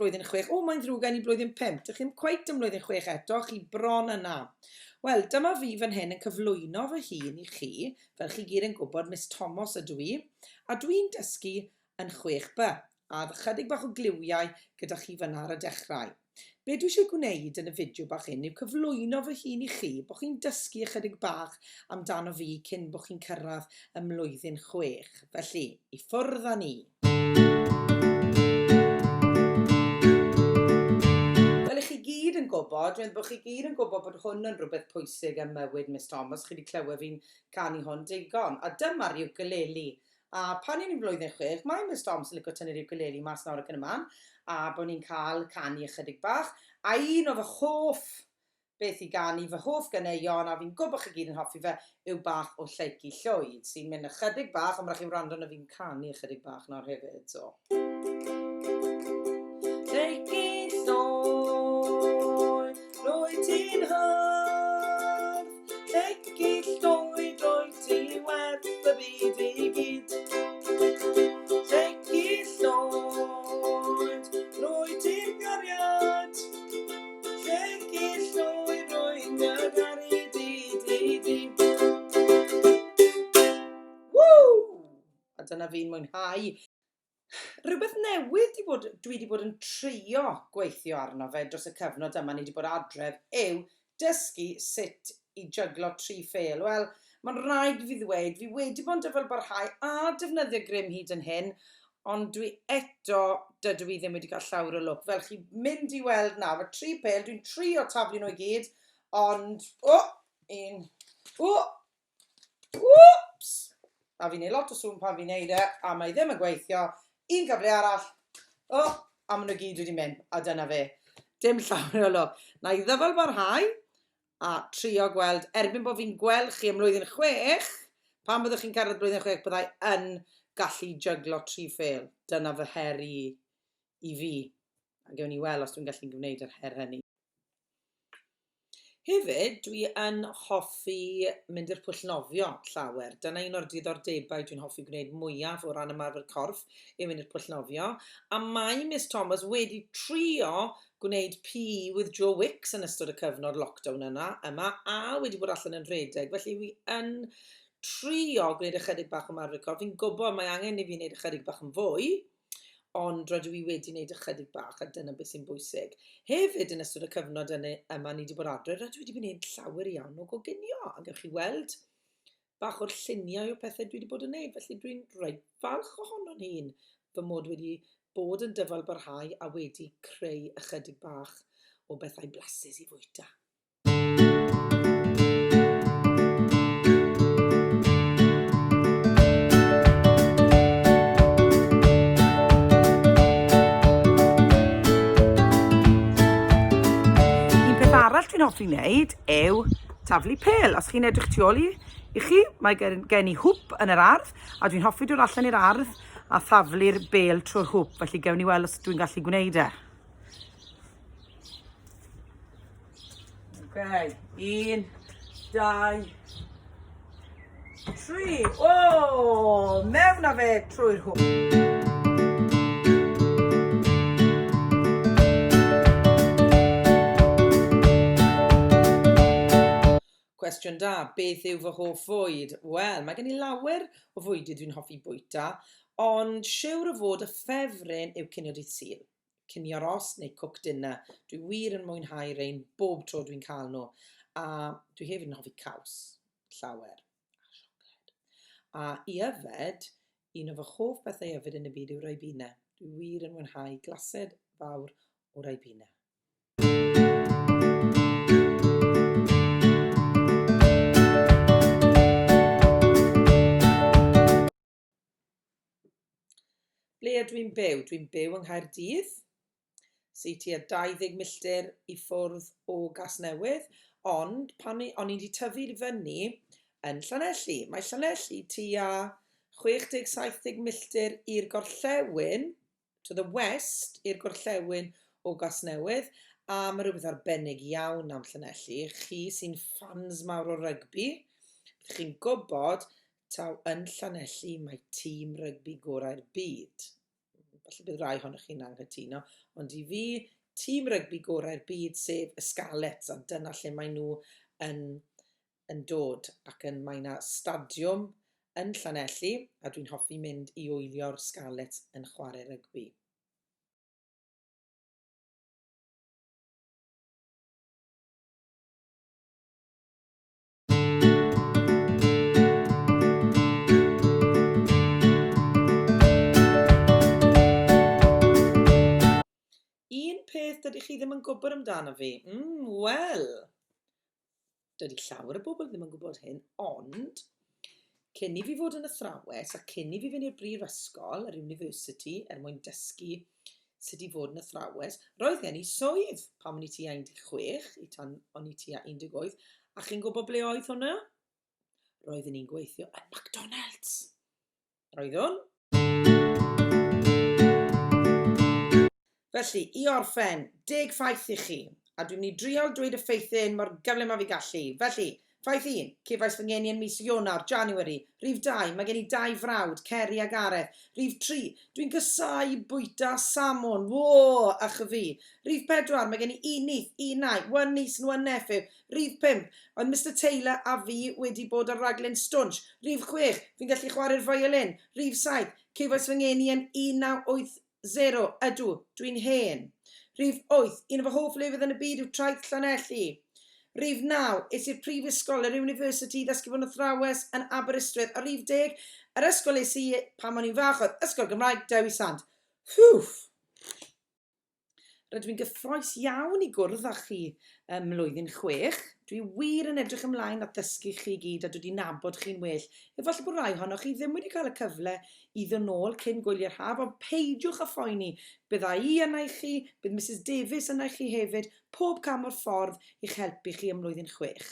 Blwyddyn 6. O, mae'n ddrwg gen i blwyddyn 5. Dych chi'm cweit yn blwyddyn 6 eto, chi bron yna. Wel, dyma fi fan hyn yn cyflwyno fy hun i chi, fel chi gyd yn gwybod, Miss Tomos ydw i, a dwi'n dysgu yn 6B, a chydig bach o gliwiau gyda chi fan'na ar y dechrau. Be dwi eisiau gwneud yn y fideo bach hyn yw cyflwyno fy hun i chi, bod chi'n dysgu ychydig bach amdano fi cyn bod chi'n cyrraedd ym mlwyddyn chwech. Felly, i ffwrdd â ni! Fel 'ych chi gyd yn gwybod, dwi'n meddwl bod chi gyd yn gwybod bod hwn yn rhywbeth pwysig ym mywyd Miss Thomas, chi wedi clywed fi'n canu hwn digon, a dyma'r ukulele. A pan o'n i'n flwyddyn chwech, mae Miss Toms yn licio tynnu'r ukulele mas nawr ac yn y man, a bod ni'n cael canu ychydig bach. A un o fy hoff beth i ganu, fy hoff ganeuon, a fi'n gwybod chi gyd yn hoffi fe, yw bach o Lleucu Llwyd, sy'n mynd ychydig bach, ond ma' raid chi wrando arno fi'n canu ychydig bach nawr hefyd, so. Lleucu Llwyd, rwyt ti'n hardd, Lleucu Llwyd, rwyt ti werth y byd i gyd. Lleucu Llwyd, rwyt ti'n gariad. Lleucu Llwyd, rwy'n dy garu di, di, di. Woo! A dyna fi'n mwynhau. Rhywbeth newydd 'di bod, dwi 'di bod yn trio gweithio arno fe dros y cyfnod yma ni 'di bod adref yw dysgu sut i jyglo tri phêl. Wel, mae'n rhaid i fi ddweud, fi wedi bod yn dyfalbarhau a defnyddio grym hyd yn hyn, ond dwi eto, dydw i ddim wedi cael llawer o lwc. Fel chi'n mynd i weld nawr, mae tri phêl, dwi'n trio taflu nhw i gyd, ond, o, un, o, Whoops! A fi'n neud lot o sŵn pan fi'n neud e, a mae ddim yn gweithio. Un cyfle arall. O, a maen nhw gyd wedi mynd, a dyna fe. Dim llawer o lwc. Na i ddyfal barhau a trio gweld, erbyn bod fi'n gweld chi ym mlwyddyn chwech, pan byddwch chi'n cyrraedd blwyddyn chwech, byddai yn gallu jyglo tri phêl. Dyna fy her i, i fi. A gewn ni weld os dwi'n gallu gwneud yr her hynny. Hefyd, dwi yn hoffi mynd i'r pwll nofio llawer. Dyna un o'r diddordebau dwi'n hoffi gwneud mwyaf o ran ymarfer corff, yw mynd i'r pwll nofio. A mae Miss Thomas wedi trio gwneud PE with Joe Wicks yn ystod y cyfnod lockdown yna, yma, a wedi bod allan yn rhedeg. Felly wi yn trio gwneud ychydig bach o ymarfer corff. Fi'n gwybod mae angen i fi wneud ychydig bach yn fwy, ond rydw i wedi wneud ychydig bach a dyna beth sy'n bwysig. Hefyd yn ystod y cyfnod yna, yma ni wedi bod adre, rydw i wedi gwneud llawer iawn o goginio a gewch chi weld bach o'r lluniau o pethau dwi wedi bod yn wneud, felly dwi'n reit falch ohono'n hun fy mod wedi bod yn dyfal barhau a wedi creu ychydig bach o bethau blasus i fwyta. Un peth arall dwi'n hoffi wneud yw taflu pêl. Os chi'n edrych tu ôl i, i chi, mae gen, gen i hwp yn yr ardd, a dwi'n hoffi dod allan i'r ardd a thaflu'r bêl trwy'r hwp, felly gewn ni weld os dwi'n gallu gwneud e. Okay. Un, dau, tri. O, mewn â fe trwy'r hwp. Cwestiwn da, beth yw fy hoff fwyd? Wel, mae gen i lawer o fwydydd dwi'n hoffi bwyta, ond siwr o fod y ffefryn yw cinio dydd Sul. Cinio ros neu cooked dinner. Dwi wir yn mwynhau rein bob tro dwi'n cael nhw. A dwi hefyd yn hoffi caws, llawer. A siocled. A i yfed, un o fy hoff bethau i yfed yn y byd yw Ribena. Dwi wir yn mwynhau glased fawr o Ribena. Ble ydw i'n byw? Dwi'n byw yng Nghaerdydd, sydd tua 20 milltir i ffwrdd o Gasnewydd, ond pan o'n i wedi tyfu i fyny yn Llanelli. Mae Llanelli tua 60-70 milltir i'r gorllewin, to the west, i'r gorllewin o Gasnewydd, a mae rhywbeth arbennig iawn am Llanelli. Chi sy'n ffans mawr o rygbi, byddwch chi'n gwybod taw yn Llanelli mae tîm rygbi gorau'r byd. Falle bydd rai ohonoch chi'n anghytuno, ond i fi, tîm rygbi gorau'r byd sef y Scarlets, a dyna lle maen nhw yn, yn dod. Ac yn, mae yna stadiwm yn Llanelli, a dwi'n hoffi mynd i wylio'r Scarlets yn chwarae rygbi. Un peth dydych chi ddim yn gwybod amdano fi? Mm, wel, dydy llawer o bobl ddim yn gwybod hyn, ond cyn i fi fod yn athrawes a cyn i fi fynd i'r brifysgol, yr university, er mwyn dysgu sut i fod yn athrawes, roedd gen i swydd pan o'n i tua 16 i tan o'n i tua 18, a chi'n gwybod ble oedd hwnna? Roeddwn i'n gweithio yn McDonald's. Roeddwn. Felly, i orffen, deg ffaith i chi, a dwi'n mynd i drial dweud y ffeithyn mor gyflym â fi gallu. Felly, ffaith un, cefais fy ngeni yn mis Ionawr, January. Rhif dau, mae gen i dau frawd, Ceri a Gareth. Rhif tri, dwi'n casáu bwyta samwn, wo, ych a fi. Rhif pedwar, mae gen i un nith, un nai, one niece and one nephew. Rhif pump, oedd Mister Taylor a fi wedi bod ar raglen Stwnsh. Rhif chwech, fi'n gallu chwarae'r violin. Rhif saith, cefais fy ngeni yn 1980. Ydw, dwi'n hen. Rhif 8, un o fy hoff lefydd yn y byd yw Traeth Llanelli. Rhif 9, es i'r prifysgol, yr university, i ddysgu fod yn athrawes yn Aberystwyth. A rhif 10, yr ysgol es i pan o'n i'n fach oedd Ysgol Gymraeg Dewi Sant. Ffwff! Rydw i'n gyffroes iawn i gwrdd â chi ym mlwyddyn chwech. Dwi wir yn edrych ymlaen at ddysgu chi gyd a dod i nabod chi'n well. Efallai bod rai ohonoch chi ddim wedi cael y cyfle i ddod nôl cyn gwyliau'r haf, ond peidiwch â phoeni. Bydda i yna i chi, bydd Misus Davies yna i chi hefyd, pob cam o'r ffordd i'ch helpu chi ym mlwyddyn chwech.